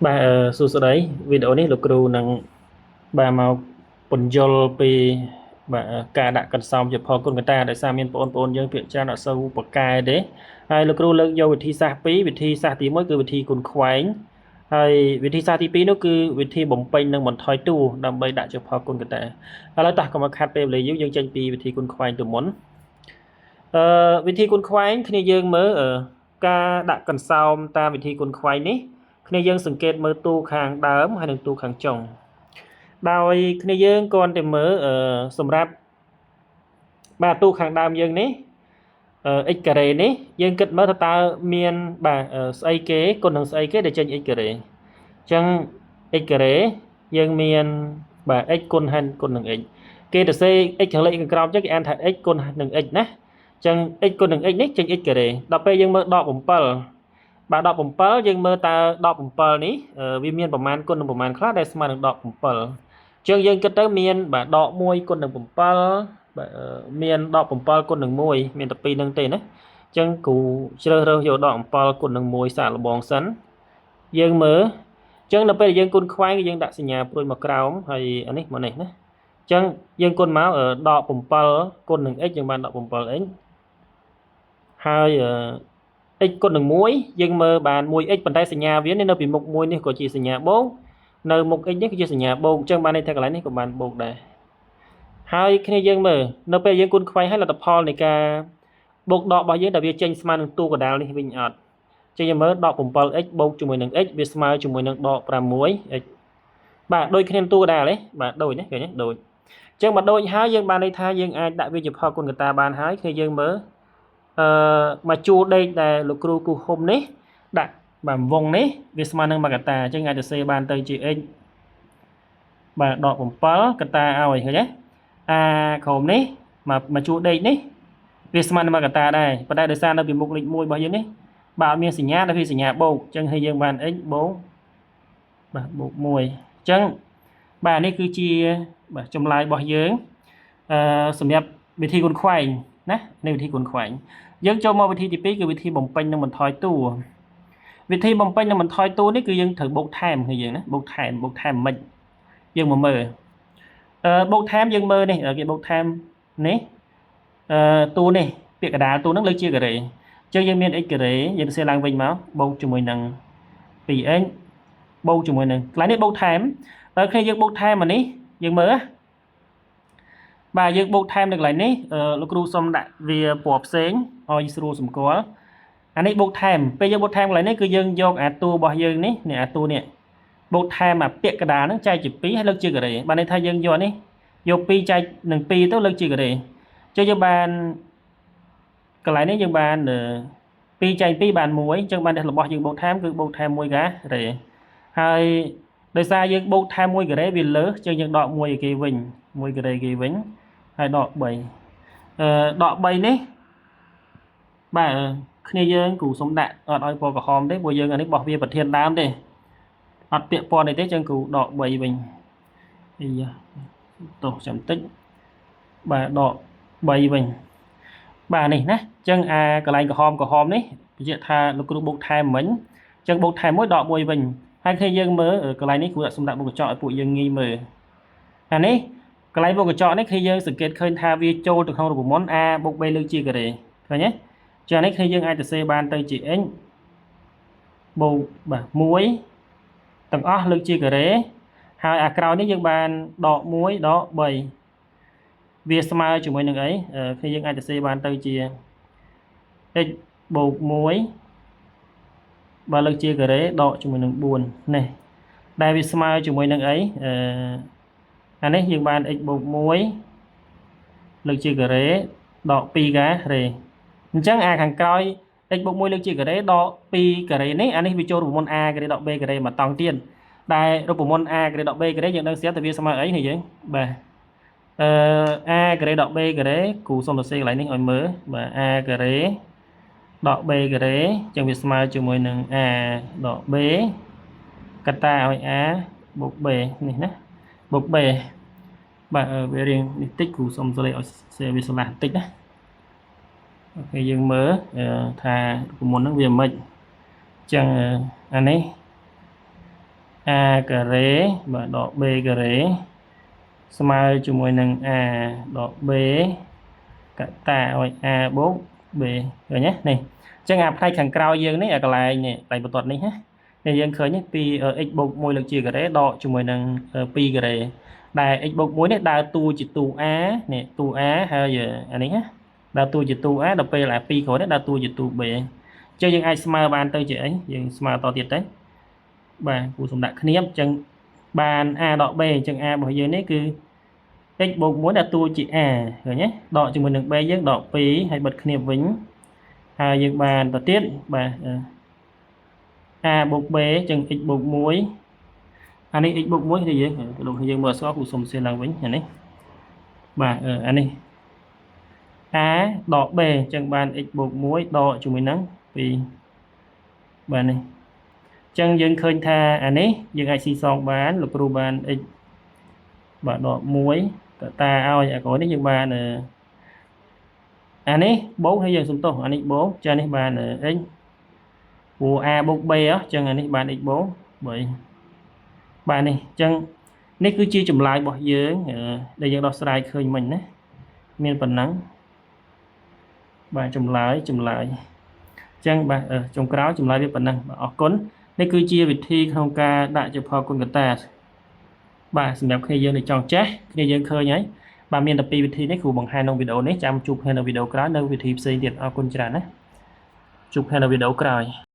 បាទសួស្តីវីដេអូនេះលោកគ្រូនឹងបាទមកពន្យល់ពីបាទការដាក់កន្សោមជាផលគុណកតាដោយសារមានបងប្អូនយើងភាគច្រើនអត់សូវប្រកែទេហើយលោកគ្រូលើកយកវិធីសាស្ត្រពីរវិធីសាស្ត្រទី1គឺវិធីគុណខ្វែងហើយវិធីសាស្ត្រទី2នោះគឺវិធីបំពេញនិងបន្ថយតួដើម្បីដាក់ជាផលគុណកតាឥឡូវតោះកុំឲ្យខាត់ពេលវេលាយូរយើងចេញពីវិធីគុណខ្វែងទៅមុនវិធីគុណខ្វែងគ្នាយើងមើលការដាក់កន្សោមតាមវិធីគុណខ្វែងនេះគ្នាយើងសង្កេតមើលតួខាងដើមហើយនិងតួខាងចុងដោយគ្នាយើងគ្រាន់តែមើលសម្រាប់បាទតួខាងដើមយើងនេះ x ការ៉េនេះយើងគិតមើលថាតើមានបាទស្អីគេគុណនឹងស្អីគេដែលចេញ x ការ៉េអញ្ចឹង x ការ៉េយើងមានបាទ x គុណហើយគុណនឹង x គេទៅសេ x ខាងលើ x ខាងក្រោមអញ្ចឹងគេអានថា x គុណនឹង x ណាអញ្ចឹង x គុណនឹង x នេះចេញ x ការ៉េដល់ពេលយើងមើលដក7បាទដក7យើងមើលតើដក7នេះវាមានប្រមាណគុណនឹងប្រមាណខ្លះដែលស្មើនឹងដក7អញ្ចឹងយើងគិតទៅមានបាទដក1គុណនឹង7បាទមានដក7គុណនឹង1មានតែ2នឹងទេណាអញ្ចឹងគ្រូជ្រើសរើសយកដក7គុណនឹង1សាកល្បងសិនយើងមើលអញ្ចឹងដល់ពេលយើងគុណខ្វែងយើងដាក់សញ្ញាព្រួយមកក្រោមហើយអានេះមកនេះណាអញ្ចឹងយើងគុណមកដក7គុណនឹង x យើងបានដក 7x ហើយ x គុណនឹង1យើងមើលបាន 1x ប៉ុន្តែសញ្ញាវានេះនៅពីមុខ1នេះក៏ជាសញ្ញាបូកនៅមុខ x នេះគឺជាសញ្ញាបូកអញ្ចឹងបានន័យថាកន្លែងនេះក៏បានបូកដែរហើយគ្នាយើងមើលនៅពេលយើងគុណខ្វែងហើយលទ្ធផលនៃការបូកដករបស់យើងដែលវាចេញស្មើនឹងតួកណ្ដាលនេះវិញអត់ចេញយើងមើលដក 7x បូកជាមួយនឹង x វាស្មើជាមួយនឹងដក 6x បាទដូចគ្នាតួកណ្ដាលទេបាទដូចណាឃើញទេដូចអញ្ចឹងបើដូចហើយយើងបានន័យថាយើងអាចដាក់វាជាផលគុណកតាបានហើយគ្នាយើងមើលអឺមកជួរដេកដែលលោកគ្រូគូហុំនេះដាក់បាទវងនេះវាស្មើនឹង1កតាអញ្ចឹងអាចទៅសេបានទៅជា x បាទដក7កតាឲ្យឃើញទេអាក្រុមនេះមកមកជួរដេកនេះវាស្មើនឹង1កតាដែរប៉ុន្តែដោយសារនៅពីមុខលេខ1របស់យើងនេះបាទអត់មានសញ្ញាដល់វាសញ្ញាបូកអញ្ចឹងឲ្យយើងបាន x បូកបាទបូក1អញ្ចឹងបាទនេះគឺជាបាទចម្លើយរបស់យើងសម្រាប់វិធីគុណខ្វែងណានេះវិធីគុណខ្វែងយើងចូលមកវិធីទី2គឺវិធីបំពេញនិងបន្ថយតួវិធីបំពេញនិងបន្ថយតួនេះគឺយើងត្រូវបូកថែមគឺយើងណាបូកថែមបូកថែមមិនយើងមកមើលបូកថែមយើងមើលនេះគេបូកថែមនេះតួនេះពាក្យកណ្ដាលតួហ្នឹងលើកជាការ៉េអញ្ចឹងយើងមាន x ការ៉េយើងសរសេរឡើងវិញមកបូកជាមួយនឹង 2x បូកជាមួយនឹងកន្លែងនេះបូកថែមដល់គ្នាយើងបូកថែមអានេះយើងមើលបាទយើងបូកថែមនៅកន្លែងនេះលោកគ្រូសុំដាក់វាពណ៌ផ្សេងឲ្យស្រួលសម្គាល់អានេះបូកថែមពេលយើងបូកថែមកន្លែងនេះគឺយើងយកអាតួរបស់យើងនេះនេះអាតួនេះបូកថែមអាពាក្យកណ្ដាលហ្នឹងចែកជា2ហើយលើកជាការ៉េបានន័យថាយើងយកនេះយក2ចែកនឹង2ទៅលើកជាការ៉េចុះយើងបានកន្លែងនេះយើងបាន2ចែក2បាន1អញ្ចឹងបានរបស់យើងបូកថែមគឺបូកថែម1ការ៉េហើយដោយសារយើងបូកថែម1ការ៉េវាលើសអញ្ចឹងយើងដក1ឲ្យគេវិញ1ការ៉េគេវិញហើយដក3ដក3នេះបាទគ្នាយើងគ្រូសុំដាក់អត់ឲ្យពណ៌ក្រហមទេព្រោះយើងអានេះបោះវាប្រធានដើមទេអត់ពាក្យពណ៌នេះទេអញ្ចឹងគ្រូដក3វិញអីយ៉ាទោះចាំតិចបាទដក3វិញបាទនេះណាអញ្ចឹងអាកន្លែងក្រហមក្រហមនេះបញ្ជាក់ថាលោកគ្រូបូកថែមមិញអញ្ចឹងបូកថែមមួយដក1វិញហើយគ្នាយើងមើលកន្លែងនេះគ្រូដាក់សម្រាប់មុខកញ្ចក់ឲ្យពួកយើងងាយមើលអានេះកន្លែងមុខកញ្ចក់នេះគឺយើងសង្កេតឃើញថាវាចូលទៅក្នុងរូបមន្ត a បូក b លើកជាការ៉េឃើញទេចានេះគឺយើងអាចទៅសេបានទៅជា x បូកបាទ1ទាំងអស់លើកជាការ៉េហើយអាក្រោយនេះយើងបានដក1ដក3វាស្មើជាមួយនឹងអីគឺយើងអាចទៅសេបានទៅជា x បូក1បើលើកជាការ៉េដកជាមួយនឹង4នេះដែលវាស្មើជាមួយនឹងអីអានេះយើងបាន x បូក1លើកជាការ៉េដក2ការ៉េអញ្ចឹងអាខាងក្រោយ x បូក1លើកជាការ៉េដក2ការ៉េនេះអានេះវាចូលរូបមន្ត a ការ៉េដក b ការ៉េមកតង់ទៀតដែលរូបមន្ត a ការ៉េដក b ការ៉េយើងដឹងស្រាប់តែវាស្មើអីនេះយើងបាទa ការ៉េដក b ការ៉េគ្រូសុំសរសេរកន្លែងនេះឲ្យមើលបាទ a ការ៉េដក b ការ៉េអញ្ចឹងវាស្មើជាមួយនឹង a ដក b កតាឲ្យ a បូក b នេះណាបូក b បាទវារៀងនេះតិចគ្រូសុំសរសេរឲ្យសេវាស្រឡះបន្តិចណាOK យើងមើលថារូបមន្តហ្នឹងវាមិនអញ្ចឹងអានេះ a ការ៉េបាទដក b ការ៉េស្មើជាមួយនឹង a ដក b កតាឲ្យ a បូក b ឃើញទេនេះអញ្ចឹងអាផ្នែកខាងក្រោយយើងនេះអាកន្លែងនេះកន្លែងបន្ទាត់នេះណានេះយើងឃើញពី x បូក1លើកជាការ៉េដកជាមួយនឹង2ការ៉េដែល x បូក1នេះដើរតួជាតួ a នេះតួ a ហើយអានេះណាដើរតួជាតួ a ដល់ពេលអា2ក្រោយនេះដើរតួជាតួ b អញ្ចឹងយើងអាចស្មើបានទៅជាអីយើងស្មើតទៀតទៅបាទគូសំដាក់គ្នាអញ្ចឹងបាន a ដក b អញ្ចឹង a របស់យើងនេះគឺ x បូក1ដើរតួជា a ឃើញទេដកជាមួយនឹង b យើងដក2ហើយបិទគ្នាវិញហើយយើងបានទៅទៀតបាទ a បូក b អញ្ចឹង x បូក1អានេះ x បូក1នេះយើងលោកយើងមើលអក្សរគូសុំសេឡើងវិញអានេះបាទអានេះ a ដក b អញ្ចឹងបាន x បូក1ដកជាមួយនឹង2បាទនេះអញ្ចឹងយើងឃើញថាអានេះយើងអាចស៊ីសងបានលោកគ្រូបាន x បាទដក1តតាឲ្យអាក្រោយនេះយើងបានអានេះបូកហើយយើងសំទោសអានេះបូកចានេះបាន x ព្រោះ a បូក b អញ្ចឹងអានេះបាន x បូក3បាទនេះអញ្ចឹងនេះគឺជាចម្លើយរបស់យើងដែលយើងដោះស្រាយឃើញមិញណាមានប៉ុណ្ណឹងបាទចម្លើយចម្លើយអញ្ចឹងបាទចុងក្រោយចម្លើយវាប៉ុណ្ណឹងបាទអរគុណនេះគឺជាវិធីក្នុងការដាក់ជាផលគុណកតាបាទសម្រាប់គ្នាយើងដែលចង់ចេះគ្នាយើងឃើញហើយបាទមានតែពីរវិធីនេះគ្រូបង្ហាញក្នុងវីដេអូនេះចាំជួបគ្នានៅវីដេអូក្រោយនៅវិធីផ្សេងទៀតអរគុណច្រើនណាជួបគ្នានៅវីដេអូក្រោយ។